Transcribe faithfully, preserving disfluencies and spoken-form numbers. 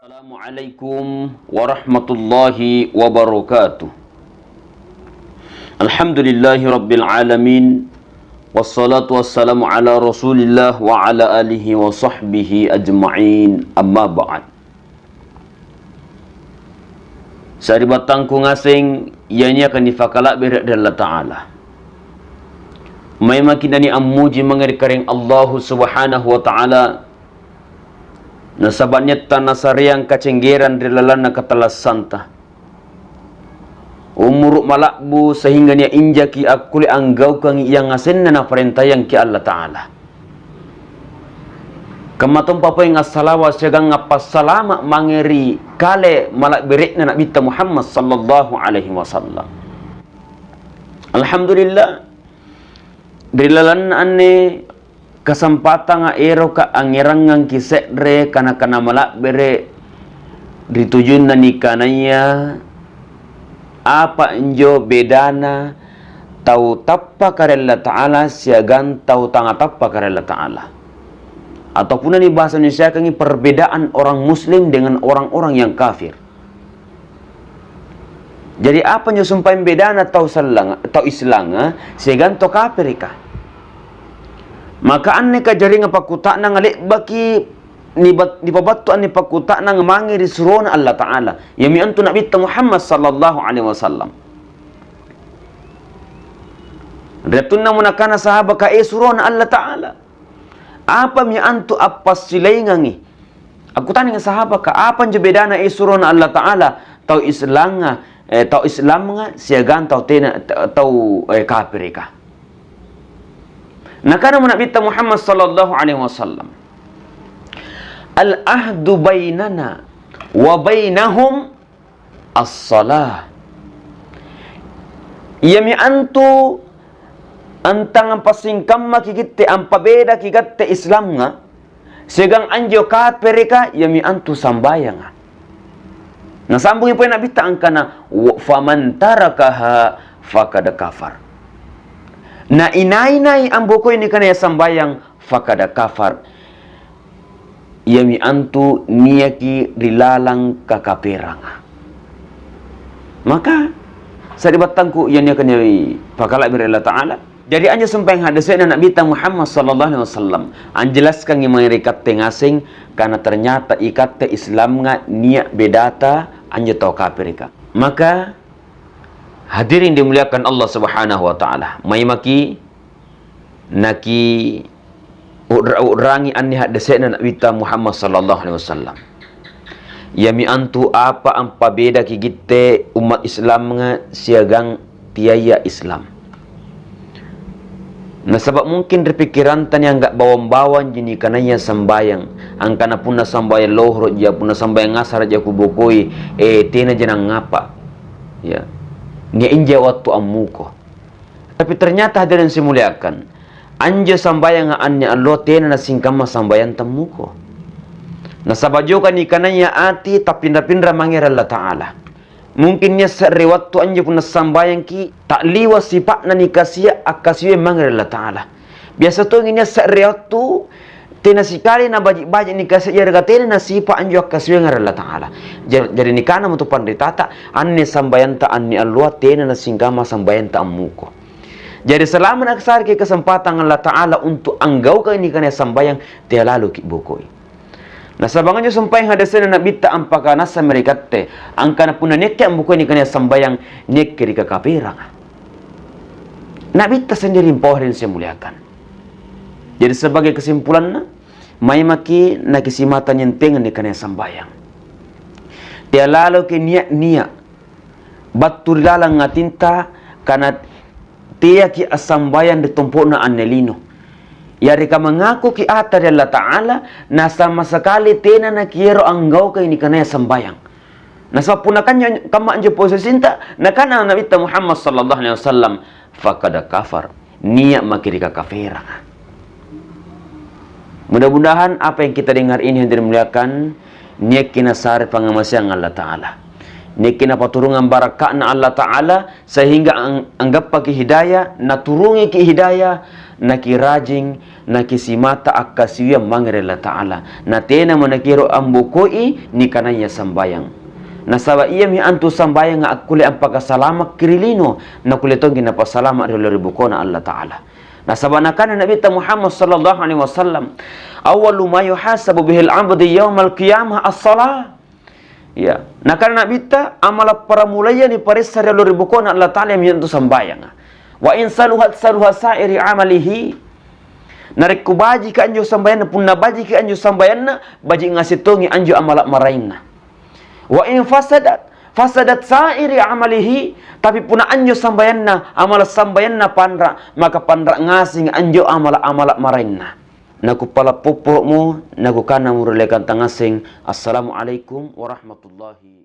Assalamualaikum warahmatullahi wabarakatuh. Alhamdulillahi rabbil alamin. Wassalatu wassalamu ala Rasulillah wa ala alihi wa sahbihi ajma'in. Amma ba'd. Saribattangku ngaseng, iyaniakan ifakalabbere ri Allah Ta'ala. Maimaki nani ammuji mangeri kareng Allahu Subhanahu wa Ta'ala, nasaba niatta nasareang kacenggeran ri lalanna katalassanta. Umuru malabbu sehingga nia injaki akkule anggaukangi yang asenna naparentayangki Allah Ta'ala. Kemmatompa poeng assalawa siagang appassalama mangeri kale malabbere'na Nabitta Muhammad sallallahu alaihi wasallam. Alhamdulillah, ri lalanna anne kasempatanga eroka angerangngangki se're kana-kana malabbere ri tujunna nikanaya apa enjo bedana tau tappa karella Ta'ala siagang tau tanga tappa karella Ta'ala. Ataupun ni bahasa Indonesia kangi perbedaan orang muslim dengan orang-orang yang kafir. Jadi apa njo sumpaeng bedana tau sellanga, tau Islanga, siagang tau kaperika? Maka anne kajaringa pakkuta'nang lebbaki nibat-, nipabattu anne pakkuta'nang mange ri surona Allah Ta'ala. Yami antu Nabitta Muhammad sallallahu alaihi wasallam. Riattunna munakana sahabaka e surona Allah Ta'ala. Apa mi antu appassilaingangi? Aku tanya sahabaka, apa njo bedana e surona Allah Ta'ala, tau Islanga, eh, tau Islamnga, siagang tau tena, t-, tau, eh, kaperika? Nakana Nabitta Muhammad sallallahu alaihi wasallam, "Al-ahdu bainana wa bainahum as-salah." Iyami antu antang ampassingkammaki gitte, ampabedaki gatte Islamnga, siagang anjo kapereka, iyami antu sambayanga. Nasambungi pole Nabitta angkana, "Wa-, faman tarakaha faqad kafar." Na inai-nai ambokoi nikanaya sambayang, faqad kafar. Iyami antu niaki ri lalang kakaperanga. Maka, saribattangku, iyaniakan pakalabbi ri Allah Ta'ala. Jadi, anjo sumpaeng haddese'na Nabitta Muhammad sallallahu alaihi wasallam, anjelaskangngi mae ri katte ngaseng, karena ternyata ikatte Islamnga nia bedata anjo tau kapereka. Maka, hadirin dimuliakan Allah Subhanahu wa Ta'ala, maimaki naki u'ra-, u'rangi anne haddese'na Nabitta Muhammad sallallahu alaihi wasallam. Iyami antu apa ampabedaki gitte ummat Islamnga siagang tiaiya Islam. Nasaba mungkin ri pikkiranta nianggap bawang-bawang ji nikanaya sambayang. Angkana punna sambayang lohoro ja, punna sambayang asara ja kubokoi, eh, tena ja nangapa. Ya. Nia inja wattu ammuko. Tapi ternyata hadirin simuliakan, anjo sambayang anne alloa tena nasingkamma sambayang temmuko. Nasaba jokani kanaya ati tapinra-pinra mange ri Allah Ta'ala. Mungkin nia se're wattu anjo punna sambayangki, tak liwa sipa'na nikasia akkasiwe mange ri Allah Ta'ala. Biasa tongi nia se're wattu tena sikali nabaji-baji nikasia iyarega tena nasipa anjo akkasiwengeng ri Allah Ta'ala. Jar-, jadi nikana mutu panritata, anne sambayanta anne alloa tena nasingkamma sambayanta ammuko. Jadi selama naksariki kesempatan Allah Ta'ala untuk anggaukangi nikanaya sambayang, tea laloki bokoi. Nasaba anjo sumpaeng hadesena Nabitta ampaka nassami ri katte, angkana punna niakke ambokoi nikanaya sambayang, niakke ri kakaperang. Nabitta sendiri mpau hadirin saya muliakan. Jadi sebagai kesimpulanna, maimaki nakisimata nyentengan nikanaya sambayang. Tea laloki nia-nia battu ri laleng atinta, kana teaki assambayang ri tompo'na anne lino. Yareka mengakuki ata ri Allah Ta'ala, na sama sekali tena nakiero anggaukai nikanaya sambayang. Nasaba punna kanjo, kamma anjo posisinta, nakana Nabitta Muhammad sallallahu alaihi wasallam, "Faqad kafar." Nia maki ri kakaferanga. Mudah-mudahan apa yang kita dengar ini, hadirin muliakan, niakki nasare pangamaseang Allah Ta'ala. Nekke napaturungang barakka'na Allah Ta'ala, sehingga ang-, anggappaki hidayah, naturungiki hidayah, nakirajing, nakisimata akkasiwiang mange ri Allah Ta'ala. Natena manakiro ambokoi nikanaya sambayang. Nasaba iyami antu sambayang akkulle ampakasalamakkiri lino, nakulle tongki napasalama ri ri bokona Allah Ta'ala. Nasaba nakana Nabitta Muhammad sallallahu alaihi wasallam, "Awwalu ma yuhasabu bihil abdi yaumal qiyamah as-salah." Ya, nakana Nabitta, amala paramulaya ni paressa ri allo ri bokona Allah Ta'ala iyantu sambayang. "Wa in saluhat saluha sa'iri amalihi." Narekko bajiki anjo sambayanna, punna bajiki anjo sambayanna, baji ngaseng tongi anjo amala marainna. "Wa in fasadat, fasadat sa'iri amalihi." Tapi punna anjo sambayanna, amala sambayanna panra, maka panra ngaseng anjo amala-amala marainna. Nakuppala popporo'mo, nakukana murelekang tangasseng, "Assalamualaikum warahmatullahi